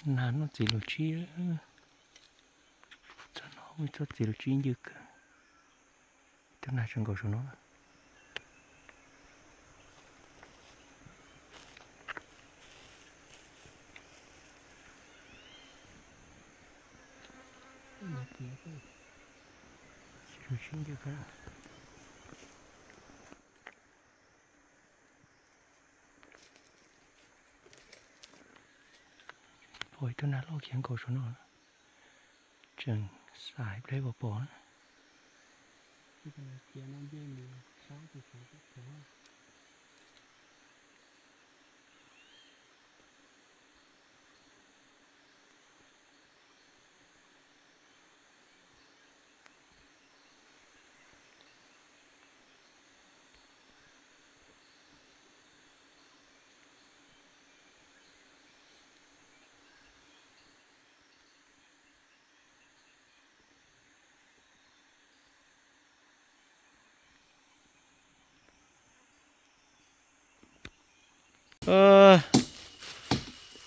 Nas noj txiv lus tsib. Txoj no ib txoj txiv lus tsib ncw kawg. Tus nas tseem nkaum saum no. Pom ib tug nas loj khiav nkaus saum no, tseem xav ib pliag pom pom.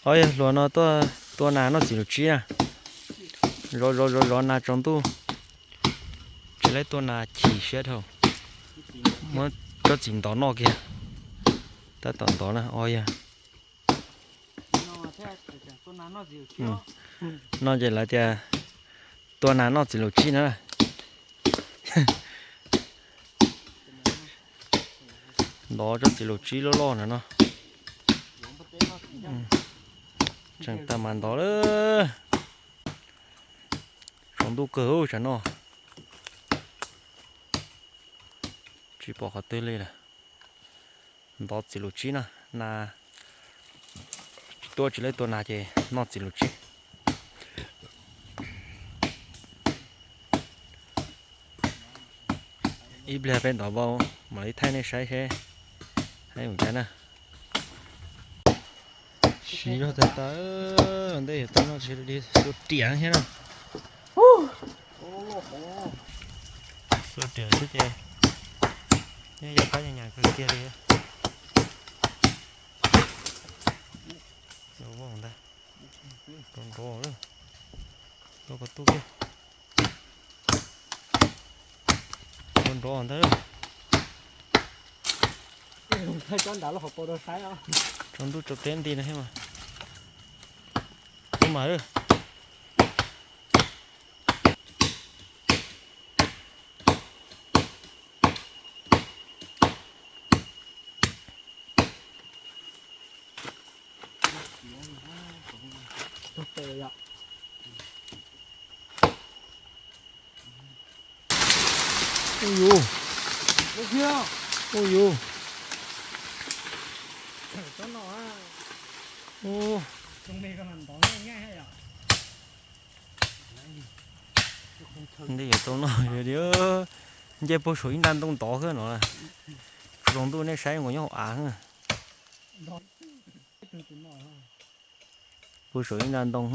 Ob yog hluas no tuaj tua nas noj txiv lus tsib na. Zov zov zov zov nas tsaus ntuj, tsis laib tua nas chim siab dhau. Muab tsob txiv ntov noj kiag. Tab tom ntov na, ob yog. No ces lawv tias tua nas noj txiv lus tsib na. Ntov tsob txiv lus tsib loj loj na no. Tseem tas mas ntov lawm. Tsaus ntuj kawg tsam no. Tsis pom qhov twg li lawm. Ntov txiv lus tsib na, nas tsis tuaj tsis laib tua nas ces noj txiv lus tsib. Ib pliag peb ntov vau mam li thaij nej saib seb hais mus cas na. Siv zog tag tag, ntej yuav tau noj tsis li xua riam thiab na. Xua riam xwb ces yeej yog qab nyas nyas kawg kiag li. Ntag, nrov nrov, nrov ko tub kiag. Nrov nrov ntag. Tsaus ntuj tsaus teb nti no thiab mas. Tub mas. Ub yus. Ub yus. Ntej yuav tau noj, nce puag saum ib nta ntoo ntov xwb no. Zoo ntuj nej saib nkaus nyob hauv av. Puag saum ib nta ntoo.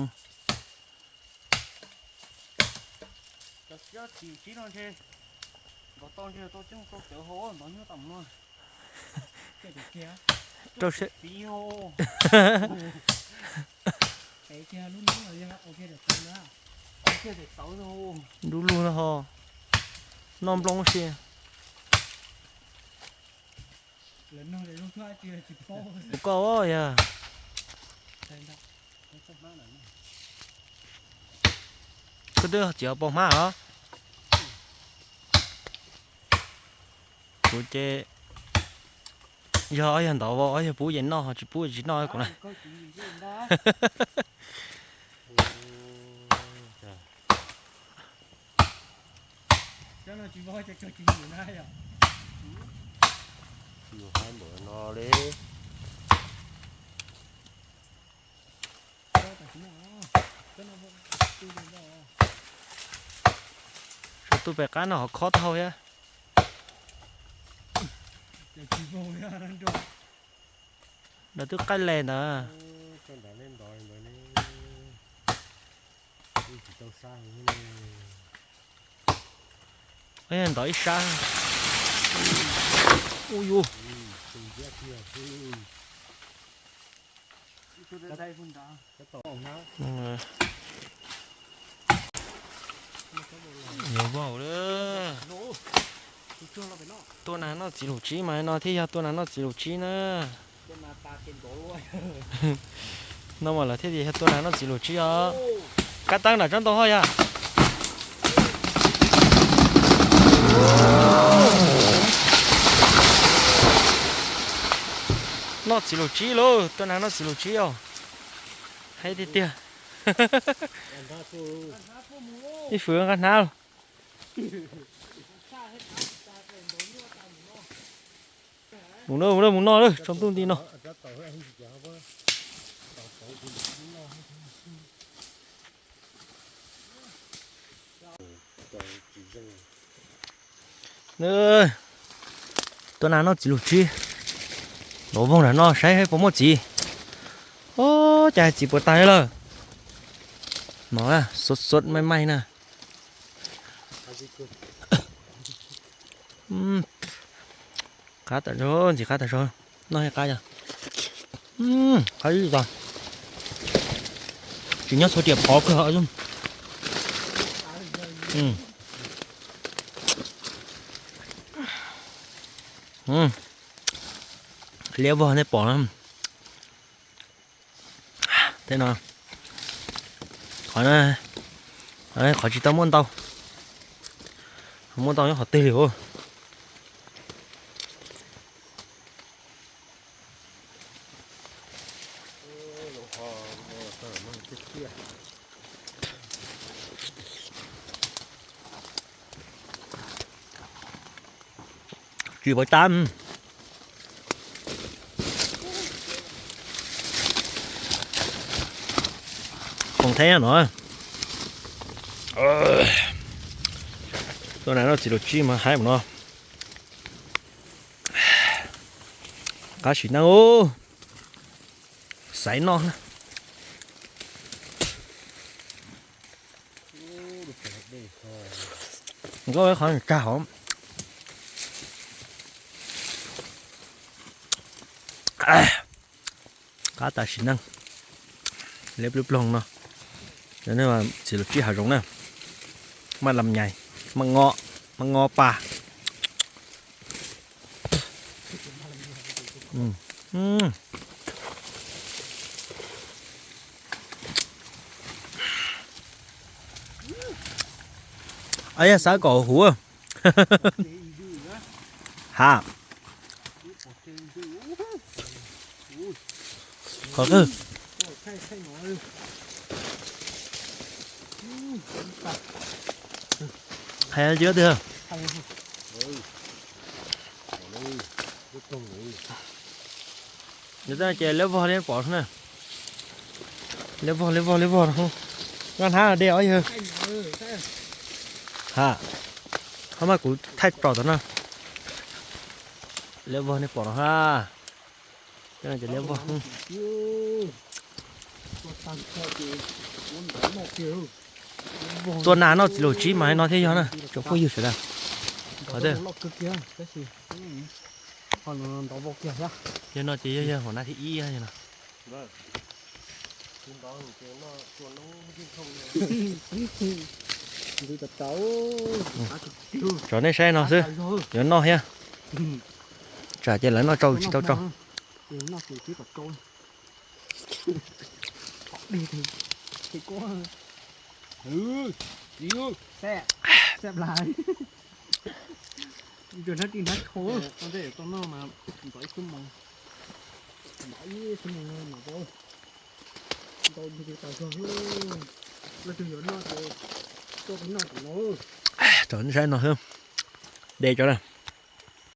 Rau siab. Lub lug no ho noj nplooj si. Koj yog. Koj twb tsis pom hmab los? Kuv ces yog, yog ntov vau, yog pub ces noj, tsis pub tsis noj kuv na. Tsis haib npaum no li. Tsov tuaj pem qab no ho khob taub hau thiab. Lawv twb qaij les ntawd. Ntov ib sab. Ub yus. Yuav vau lawm. Tua nas noj txiv lus tsib mas no thiaj yog tua nas noj txiv lus tsib na. No mas lawv thiaj tias yog tua nas noj txiv lus tsib os. Kab teeb nram tsob ntoo hoj yog. Noj txiv lus tsib lauj, tua nas noj txiv lus tsib os. Haib tiag tiag. Ib fwm nqa hnab. Mus na, mus na, mus noj na, tsaus ntuj nti no. Tua nas noj txiv lus tsib. Los voog nram no saib puas muaj txiv. Os, cas txiv puas tag li lawm. No, xuab xuab maij maij na. Qab tas zog, ntxim qab tas zog, noj ib qab yog. Qab ib tog. Tsis nyob txhua tiam phov kawg. Liab vog nej pom no. Tej no, qhov, qhov tsis tau muaj ntau, muaj ntau nyob qhov twg li os. Tsis pov tab. Foom theb no. Tua nas noj txiv lus tsib mas haib mus no. Qab sim neej. Xaiv noj na. Nkauj qhov tsag hov. Qab tas sim neej. Liab ploog ploog no. Txiv lus tsib hav zoov na. Maj lam nyais, maj ngo, maj ngo pas. Yog xav kom huv. Ha. Qhov twg? Hais li twg? Ces liab vog li pom na. Liab vog, liab vog, liab vog. Noj hnab de os yawg. Ha, ho mas kuv thaij tso tau na. Liab vog nej pom no ha. Liab vog. Tua nas noj txiv lus tsib mas no thiaj yog na tsoom phooj ywg sawv daws. Qhov twg? Yog no ces yog yog hauv nas thib ib no. Tso nej saib no xwb, yuav noj thiab. Tsam ces lawv noj tsau tsis tau tsau. Tso nej saib no xwb. De tso na.